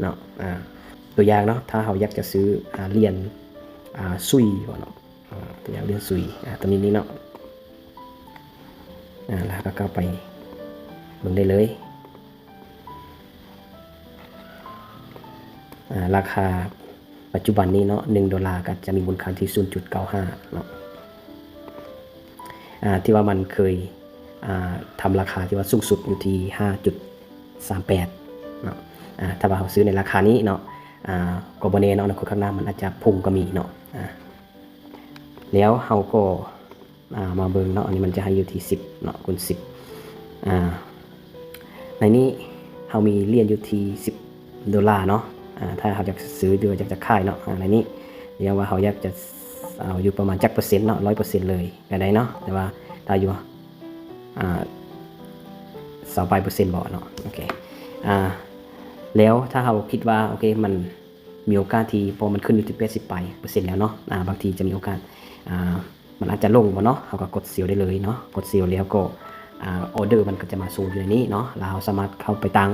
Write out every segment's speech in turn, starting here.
ເນາະ. ອາ ຕົວຢ່າງເນາະ ຖ້າເຮົາຢາກຈະຊື້ ອາ ຫຼຽນ ອາ ຊຸຍເນາະ ອາ ຕົວຢ່າງຫຼຽນຊຸຍ ອາ ຕົວນີ້ນີ້ເນາະ ອາ ແລ້ວເຮົາກໍເຂົ້າໄປເບິ່ງໄດ້ເລີຍ. ອາ ລາຄາປັດຈຸບັນນີ້ເນາະ ໜຶ່ງໂດລາກໍຈະມີມູນຄ່າທີ່ສູນຈຸດເກົ້າຫ້າເນາະ ອາ ທີ່ວ່າມັນເຄີຍ ອາ ທຳລາຄາທີ່ວ່າສູງສຸດຢູ່ທີ່ຫ້າຈຸດສາມແປດເນາະ. ອາ ຖ້າວ່າເຮົາຊື້ໃນລາຄານີ້ເນາະ ອາ ກໍບໍ່ແນ່ເນາະ ອະນາຄົດຂ້າງໜ້າມັນອາດຈະພຸ່ງກໍມີເນາະ. ອາ ແລ້ວເຮົາກໍ ອາ ມາເບິ່ງເນາະ ອັນນີ້ມັນຈະໃຫ້ຢູ່ທີ່ສິບເນາະ ຄູນສິບ ອາ ໃນນີ້ເຮົາມີຫຼຽນຢູ່ທີ່ສິບໂດລາເນາະ. ອາ ຖ້າເຮົາຢາກຊື້ ຫຼືວ່າຢາກຈະຂາຍເນາະ ອາ ໃນນີ້ ຫຼືວ່າເຮົາຢາກຈະເອົາຢູ່ປະມານຈັກເປີເຊັນເນາະ ຮ້ອຍເປີເຊັນເລີຍກໍໄດ້ເນາະ ແຕ່ວ່າຖ້າຢູ່ ອາ ຊາວປາຍເປີເຊັນບໍເນາະ. ໂອເຄ ອາ ແລ້ວຖ້າເຮົາຄິດວ່າ ໂອເຄ ມັນ ມີໂອກາດທີ່ ເພາະມັນຂຶ້ນຢູ່ທີ່ແປດສິບປາຍເປີເຊັນແລ້ວເນາະ ອາ ບາງທີຈະມີໂອກາດ ອາ ມັນອາດຈະລົງບໍເນາະ ເຮົາກໍກົດເຊວໄດ້ເລີຍເນາະ. ກົດເຊວແລ້ວກໍ ອາ ອໍເດີມັນກໍຈະມາໂຊຢູ່ໃນນີ້ເນາະ ແລ້ວເຮົາສາມາດເຂົ້າໄປຕັ້ງ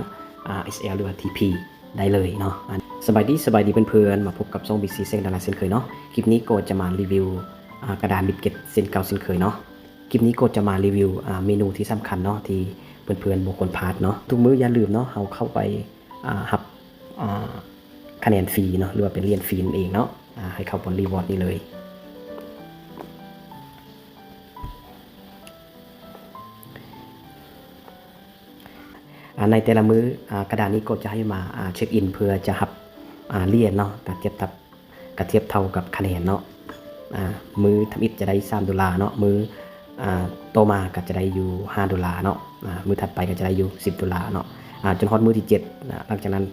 ອາ ເອສແອລ ຫຼືວ່າ ທີພີ ໄດ້ເລີຍເນາະ. ອາ ສະບາຍດີ ສະບາຍດີເພື່ອນໆ ມາພົບກັບຊ່ອງ ບີ ຊີ ແຊນແນລ ເຊັ່ນເຄີຍເນາະ. ຄລິບນີ້ກໍຈະມາຣີວິວ ອາ ກະດານບິດເກັດເຊັ່ນເກົ່າເຊັ່ນເຄີຍເນາະ. ຄລິບນີ້ກໍຈະມາຣີວິວ ອາ ເມນູທີ່ສຳຄັນເນາະ ທີ່ເພື່ອນໆບໍ່ຄວນພາດເນາະ. ທຸກມື້ຢ່າລືມເນາະ ເຮົາເຂົ້າໄປ ອາ ຮັບ ອາ ຄະແນນຟຣີເນາະ ຫຼືວ່າເປັນຫຼຽນຟຣີນັ້ນເອງເນາະ. ອາ ໃຫ້ເຂົ້າບ່ອນຣີວອດນີ້ເລີຍ. ອາ ໃນແຕ່ລະມື້ ອາ ກະດານນີ້ກໍຈະໃຫ້ມາ ອາ ເຊັກອິນ ເພື່ອຈະຮັບ ອາ ຫຼຽນເນາະ ກະທຽບກັບ ກະທຽບເທົ່າກັບຄະແນນເນາະ. ອາ ມື້ທຳອິດຈະໄດ້ສາມໂດລາເນາະ ມື້ ອາ ຕໍ່ມາກໍຈະໄດ້ຢູ່ຫ້າໂດລາເນາະ ອາ ມື້ຖັດໄປກໍຈະໄດ້ຢູ່ສິບໂດລາເນາະ ອາ ຈົນຮອດມື້ທີເຈັດນະ. ຫຼັງຈາກນັ້ນ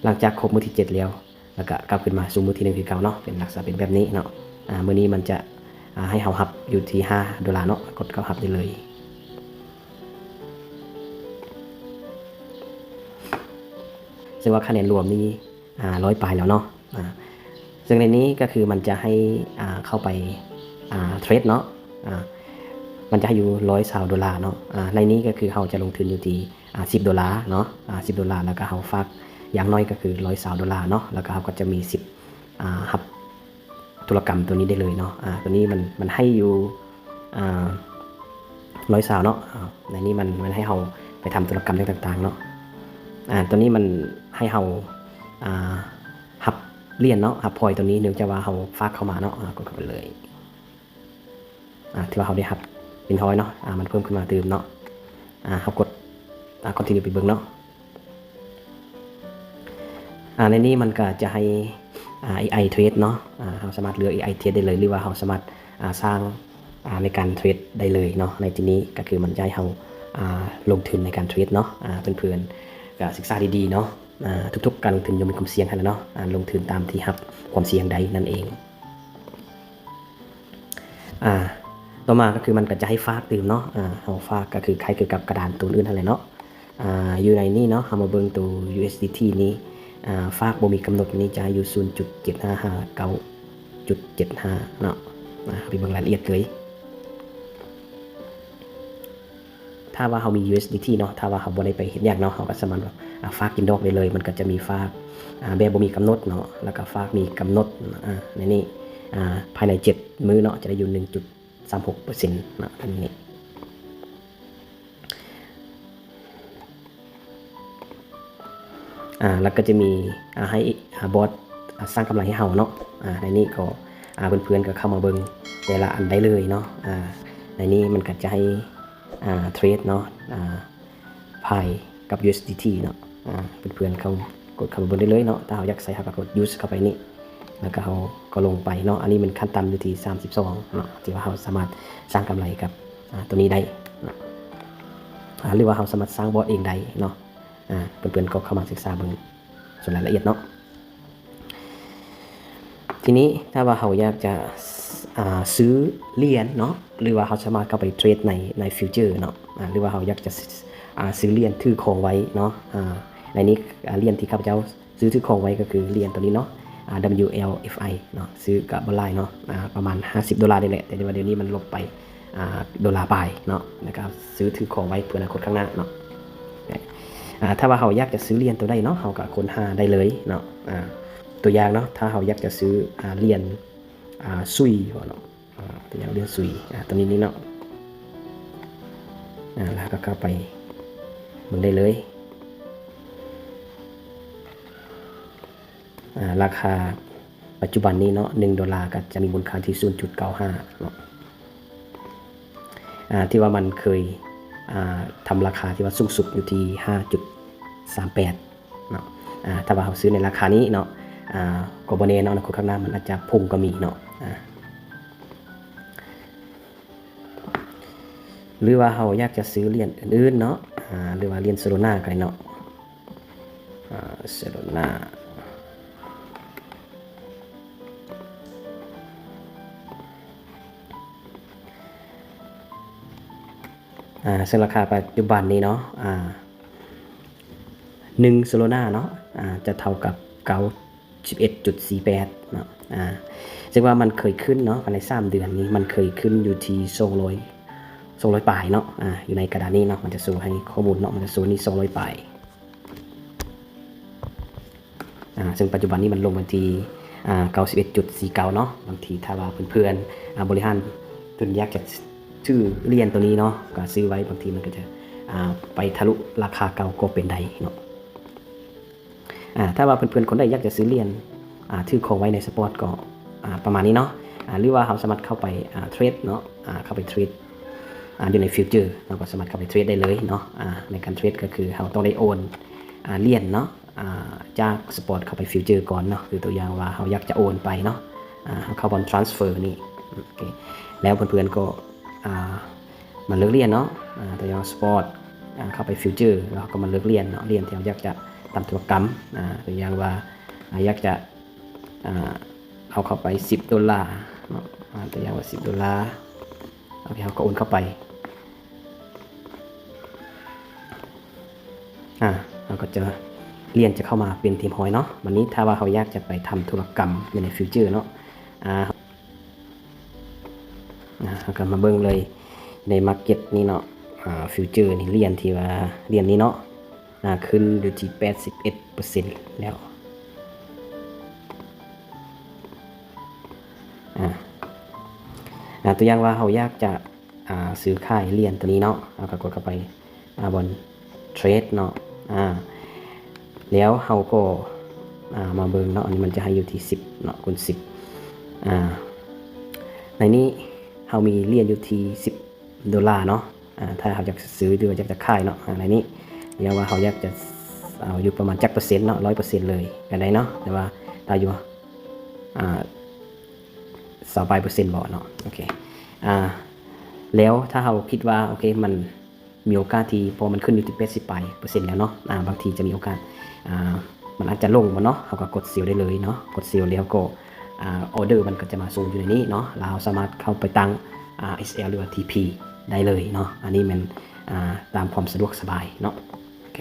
ຫຼັງຈາກຄົບມື້ທີເຈັດແລ້ວ ແລ້ວກໍກັບຄືນມາສູ່ມື້ທີໜຶ່ງຄືເກົ່າເນາະ ເປັນລັກສະນະເປັນແບບນີ້ເນາະ. ອາ ມື້ນີ້ມັນຈະ ອາ ໃຫ້ເຮົາຮັບຢູ່ທີ່ຫ້າໂດລາເນາະ ກົດເຂົ້າຮັບໄດ້ເລີຍ. ເຊິ່ງວ່າຄະແນນລວມນີ້ ອາ ຮ້ອຍປາຍແລ້ວເນາະ. ອາ ເຊິ່ງໃນນີ້ກໍຄືມັນຈະໃຫ້ ອາ ເຂົ້າໄປ ອາ ເທຣດເນາະ ອາ ມັນຈະໃຫ້ຢູ່ຮ້ອຍຊາວໂດລາເນາະ. ອາ ໃນນີ້ກໍຄືເຮົາຈະລົງທຶນຢູ່ທີ່ ອາ ສິບໂດລາເນາະ ອາ ສິບໂດລາ ແລ້ວກໍເຮົາຝາກຢ່າງໜ້ອຍກໍຄືຮ້ອຍຊາວໂດລາເນາະ ແລ້ວກໍເຮົາກໍຈະມີສິດ ອາ ຮັບທຸລະກຳຕົວນີ້ໄດ້ເລີຍເນາະ. ອາ ຕົວນີ້ມັນ ມັນໃຫ້ຢູ່ ອາ ຮ້ອຍຊາວເນາະ. ອາ ໃນນີ້ມັນ ມັນໃຫ້ເຮົາໄປທຳທຸລະກຳຫຍັງຕ່າງໆເນາະ. ອາ ຕົວນີ້ມັນໃຫ້ເຮົາ ອາ ຮັບຫຼຽນເນາະ ຮັບພອຍຕົວນີ້ ເນື່ອງຈາກວ່າເຮົາຝາກເຂົ້າມາເນາະ. ອາ ກົດເຂົ້າໄປເລີຍ. ອາ ຖືວ່າເຮົາໄດ້ຮັບເປັນຮ້ອຍເນາະ. ອາ ມັນເພີ່ມຂຶ້ນມາຕື່ມເນາະ. ອາ ເຮົາກົດ ອາ ຄອນທິນິວໄປເບິ່ງເນາະ. ອາ ໃນນີ້ມັນກໍຈະໃຫ້ ອາ ເອໄອເທຣດເນາະ. ອາ ເຮົາສາມາດເລືອກເອໄອເທຣດໄດ້ເລີຍ ຫຼືວ່າເຮົາສາມາດ ອາ ສ້າງ ອາ ໃນການເທຣດໄດ້ເລີຍເນາະ. ໃນທີ່ນີ້ກໍຄືມັນຈະໃຫ້ເຮົາ ອາ ລົງທຶນໃນການເທຣດເນາະ. ອາ ເພື່ອນໆກໍສຶກສາດີໆເນາະ. ອາ ທຸກໆການລົງທຶນຍ່ອມມີຄວາມສ່ຽງຫັ້ນແຫຼະເນາະ. ອາ ລົງທຶນຕາມທີ່ຮັບຄວາມສ່ຽງໄດ້ນັ້ນເອງ. ອາ ຕໍ່ມາກໍຄືມັນກໍຈະໃຫ້ຝາກຕື່ມເນາະ. ອາ ເຮົາຝາກກໍຄືຄ້າຍຄືກັບກະດານຕົວອື່ນຫັ້ນແຫຼະເນາະ. ອາ ຢູ່ໃນນີ້ເນາະ ເຮົາມາເບິ່ງໂຕ ຢູເອສດີທີ ນີ້ ອາ ຝາກບໍ່ມີກຳນົດນີ້ຈະໃຫ້ຢູ່ສູນຈຸດເຈັດຫ້າຫ້າ ເກົ້າຈຸດເຈັດຫ້າເນາະ. ອາ ເຮົາໄປເບິ່ງລາຍລະອຽດເລີຍ. ຖ້າວ່າເຮົາມີ ຢູເອສດີທີ ເນາະ ຖ້າວ່າເຮົາບໍ່ໄດ້ໄປເຮັດຫຍັງເນາະ ເຮົາກໍສາມາດ ອາ ຝາກກິນດອກໄດ້ເລີຍ. ມັນກໍຈະມີຝາກ ອາ ແບບບໍ່ມີກຳນົດເນາະ ແລ້ວກໍຝາກມີກຳນົດ ອາ ໃນນີ້ ອາ ພາຍໃນເຈັດມື້ເນາະ ຈະໄດ້ຢູ່ໜຶ່ງຈຸດສາມຫົກເປີເຊັນເນາະ ອັນນີ້. ອາ ແລ້ວກໍຈະມີ ອາ ໃຫ້ ອາ ບອດ ອາ ສ້າງກຳໄລໃຫ້ເຮົາເນາະ. ອາ ໃນນີ້ກໍ ອາ ເພື່ອນໆກໍເຂົ້າມາເບິ່ງແຕ່ລະອັນໄດ້ເລີຍເນາະ. ອາ ໃນນີ້ມັນກໍຈະໃຫ້ ອາ ເທຣດເນາະ ອາ ພາຍກັບ ຢູເອສດີທີ ເນາະ. ອາ ເພື່ອນໆເຂົ້າ ກົດເຂົ້າມາເບິ່ງໄດ້ເລີຍເນາະ. ຖ້າເຮົາຢາກໃຊ້ ເຮົາກໍກົດ ຢູສ ເຂົ້າໄປນີ້ ແລ້ວກໍເຮົາກໍລົງໄປເນາະ. ອັນນີ້ມັນຂັ້ນຕ່ຳຢູ່ທີ່ສາມສິບສອງເນາະ ທີ່ວ່າເຮົາສາມາດສ້າງກຳໄລກັບ ອາ ຕົວນີ້ໄດ້ເນາະ. ອາ ຫຼືວ່າເຮົາສາມາດສ້າງບອດເອງໄດ້ເນາະ. ອາ ເພື່ອນໆກໍເຂົ້າມາສຶກສາເບິ່ງສ່ວນລາຍລະອຽດເນາະ. ທີນີ້ຖ້າວ່າເຮົາຢາກຈະ ອາ ຊື້ຫຼຽນເນາະ ຫຼືວ່າເຮົາສາມາດເຂົ້າໄປເທຣດໃນ ໃນຟິວເຈີເນາະ ອາ ຫຼືວ່າເຮົາຢາກຈະ ອາ ຊື້ຫຼຽນຖືຄອງໄວ້ເນາະ. ອາ ໃນນີ້ ອາ ຫຼຽນທີ່ຂ້າພະເຈົ້າ ຊື້ຖືຄອງໄວ້ກໍຄືຫຼຽນຕົວນີ້ເນາະ ອາ ດັບເບິນຢູແອລເອັຟໄອ ເນາະ. ຊື້ກໍບໍ່ຫຼາຍເນາະ ອາ ປະມານຫ້າສິບໂດລານີ້ແຫຼະ ແຕ່ວ່າດຽວນີ້ມັນລົງໄປ ອາ ໂດລາປາຍເນາະ. ແລ້ວກໍຊື້ຖືຄອງໄວ້ເພື່ອອະນາຄົດຂ້າງໜ້າເນາະ. ອ່າ ຖ້າວ່າເຮົາຢາກຈະຊື້ຫຼຽນໂຕໃດເນາະ ເຮົາກໍຄົ້ນຫາໄດ້ເລີຍເນາະ. ອ່າ ຕົວຢ່າງເນາະ ຖ້າເຮົາຢາກຈະຊື້ ອ່າ ຫຼຽນ ອ່າ ຊຸຍເນາະ ອ່າ ຕົວຢ່າງຫຼຽນຊຸຍ ອ່າ ຕົວນີ້ນີ້ເນາະ ອ່າ ແລ້ວກໍເຂົ້າໄປເບິ່ງໄດ້ເລີຍ. ອ່າ ລາຄາປັດຈຸບັນນີ້ເນາະ ໜຶ່ງໂດລາກໍຈະມີມູນຄ່າທີ່ສູນຈຸດເກົ້າຫ້າເນາະ ອ່າ ທີ່ວ່າມັນເຄີຍ ອ່າ ທຳລາຄາທີ່ວ່າສູງສຸດຢູ່ທີ່ຫ້າຈຸດສາມແປດເນາະ. ອ່າ ຖ້າວ່າເຮົາຊື້ໃນລາຄານີ້ເນາະ ອ່າ ກໍບໍ່ແນ່ເນາະ ອະນາຄົດຂ້າງໜ້າມັນອາດຈະພຸ່ງກໍມີເນາະ. ອ່າ ຫຼືວ່າເຮົາຢາກຈະຊື້ຫຼຽນອື່ນໆເນາະ ອ່າ ຫຼືວ່າຫຼຽນໂຊໂລນາກໍໄດ້ເນາະ. ອ່າ ໂຊໂລນາ ອ່າ ເຊິ່ງລາຄາປັດຈຸບັນນີ້ເນາະ ອ່າ ໜຶ່ງໂຊໂລນາເນາະ ອ່າ ຈະເທົ່າກັບເກົ້າສິບເອັດຈຸດສີ່ແປດເນາະ. ອ່າ ເຊິ່ງວ່າມັນເຄີຍຂຶ້ນເນາະ ພາຍໃນສາມເດືອນນີ້ ມັນເຄີຍຂຶ້ນຢູ່ທີ່ສອງຮ້ອຍ ສອງຮ້ອຍປາຍເນາະ. ອ່າ ຢູ່ໃນກະດານນີ້ເນາະ ມັນຈະໂຊໃຫ້ຂໍ້ມູນເນາະ ມັນຈະໂຊນີ້ສອງຮ້ອຍປາຍ. ອ່າ ເຊິ່ງປັດຈຸບັນນີ້ມັນລົງມາທີ່ ອ່າ ເກົ້າສິບເອັດຈຸດສີ່ເກົ້າເນາະ. ບາງທີຖ້າວ່າເພື່ອນໆ ອ່າ ບໍລິຫານທຶນຢາກຈະຊື້ຫຼຽນໂຕນີ້ເນາະ ກໍຊື້ໄວ້ ບາງທີມັນກໍຈະ ອ່າ ໄປທະລຸລາຄາເກົ່າກໍເປັນໄດ້ເນາະ. ອ່າ ຖ້າວ່າເພື່ອນໆຄົນໃດຢາກຈະຊື້ຫຼຽນ ອ່າ ຖືກຂອງໄວ້ໃນສະປອດກໍ ອ່າ ປະມານນີ້ເນາະ. ອ່າ ຫຼືວ່າເຮົາສາມາດເຂົ້າໄປ ອ່າ ເທຣດເນາະ ອ່າ ເຂົ້າໄປເທຣດ ອ່າ ຢູ່ໃນຟິວເຈີ ເຮົາກໍສາມາດເຂົ້າໄປເທຣດໄດ້ເລີຍເນາະ. ອ່າ ໃນການເທຣດກໍຄືເຮົາຕ້ອງໄດ້ໂອນ ອ່າ ຫຼຽນເນາະ ອ່າ ຈາກສະປອດເຂົ້າໄປຟິວເຈີກ່ອນເນາະ. ຄືຕົວຢ່າງວ່າເຮົາຢາກຈະໂອນໄປເນາະ ອ່າ ເຮົາເຂົ້າບ່ອນ transfer ນີ້ ໂອເຄ ແລ້ວເພື່ອນໆກໍ ອ່າ ມາເລືອກຫຼຽນເນາະ ອ່າ ຕົວຢ່າງສະປອດ ອ່າ ເຂົ້າໄປຟິວເຈີ ແລ້ວເຮົາກໍມາເລືອກຫຼຽນເນາະ ຫຼຽນທີ່ເຮົາຢາກຈະທຳທຸລະກຳ ອ່າ ຕົວຢ່າງວ່າ ອ່າ ຢາກຈະ ອ່າ ເອົາເຂົ້າໄປສິບໂດລາເນາະ ອ່າ ຕົວຢ່າງວ່າສິບໂດລາ ໂອເຄ ເຮົາກໍໂອນເຂົ້າໄປ ອ່າ ເຮົາກໍຈະ ຫຼຽນຈະເຂົ້າມາເປັນທີ່ຮຽບຮ້ອຍເນາະ. ບັດນີ້ຖ້າວ່າເຮົາຢາກຈະໄປທຳທຸລະກຳຢູ່ໃນຟິວເຈີເນາະ ອ່າ ອ່າ ເຮົາກໍມາເບິ່ງເລີຍໃນມາເກັດນີ້ເນາະ ອ່າ ຟິວເຈີນີ້ ຫຼຽນທີ່ວ່າ ຫຼຽນນີ້ເນາະ ອ່າ ຂຶ້ນຢູ່ທີ່ແປດສິບເອັດເປີເຊັນແລ້ວ ອ່າ ອ່າ ຕົວຢ່າງວ່າເຮົາຢາກຈະ ອ່າ ຊື້ຂາຍຫຼຽນຕົວນີ້ເນາະ ເຮົາກໍກົດເຂົ້າໄປ ອ່າ ບ່ອນເທຣດເນາະ ອ່າ ແລ້ວເຮົາກໍ ອ່າ ມາເບິ່ງເນາະ ອັນນີ້ມັນຈະໃຫ້ຢູ່ທີ່ສິບເນາະ ຄູນສິບ ອ່າ ໃນນີ້ເຮົາມີຫຼຽນຢູ່ທີ່ສິບໂດລາເນາະ ອ່າ ຖ້າເຮົາຢາກຊື້ ຫຼືວ່າຢາກຈະຂາຍເນາະ ອ່າ ໃນນີ້ ຢ່າງວ່າເຮົາຢາກຈະເອົາຢູ່ປະມານຈັກເປີເຊັນເນາະ ຮ້ອຍເປີເຊັນເລີຍກໍໄດ້ເນາະ ແຕ່ວ່າຖ້າຢູ່ ອ່າ ຊາວປາຍເປີເຊັນບໍເນາະ ໂອເຄ ອ່າ ແລ້ວຖ້າເຮົາຄິດວ່າ ໂອເຄ ມັນ ມີໂອກາດທີ່ ເພາະມັນຂຶ້ນຢູ່ທີ່ແປດສິບປາຍເປີເຊັນແລ້ວເນາະ ອ່າ ບາງທີຈະມີໂອກາດ ອ່າ ມັນອາດຈະລົງບໍ່ເນາະ ເຮົາກໍກົດເຊວໄດ້ເລີຍເນາະ ກົດເຊວແລ້ວກໍ ອ່າ ອໍເດີມັນກໍຈະມາສົ່ງຢູ່ໃນນີ້ເນາະ ແລ້ວເຮົາສາມາດເຂົ້າໄປຕັ້ງ ອ່າ ເອສແອລ ຫຼືວ່າ ທີພີ ໄດ້ເລີຍເນາະ ອັນນີ້ແມ່ນ ອ່າ ຕາມຄວາມສະດວກສະບາຍເນາະ ໂອເຄ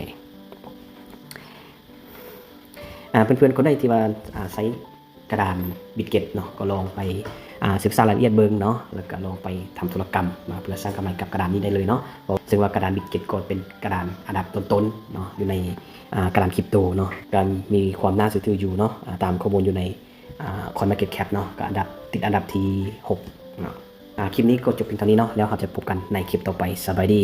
ອ່າ ເພື່ອນໆຄົນໃດທີ່ວ່າ ອ່າ ໃຊ້ ກະດານບິດເກັດເນາະ ກໍລອງໄປ ອ່າ ສຶກສາລາຍລະອຽດເບິ່ງເນາະ ແລ້ວກໍລອງໄປທຳທຸລະກຳເນາະ ເພື່ອສ້າງກຳໄລກັບກະດານນີ້ໄດ້ເລີຍເນາະ ເພາະ ເຊິ່ງວ່າກະດານບິດເກັດກໍເປັນກະດານອັນດັບຕົ້ນໆເນາະ ຢູ່ໃນ ອ່າ ກະດານຄຣິບໂຕເນາະ ກໍມີຄວາມໜ້າເຊື່ອຖືຢູ່ເນາະ ອ່າ ຕາມຂໍ້ມູນຢູ່ໃນ ອ່າ CoinMarketCap ເນາະ ກໍອັນດັບ ຕິດອັນດັບທີຫົກເນາະ ອ່າ ຄລິບນີ້ກໍຈົບພຽງເທົ່ານີ້ເນາະ ແລ້ວເຮົາຈະພົບກັນໃນຄລິບຕໍ່ໄປ ສະບາຍດີ.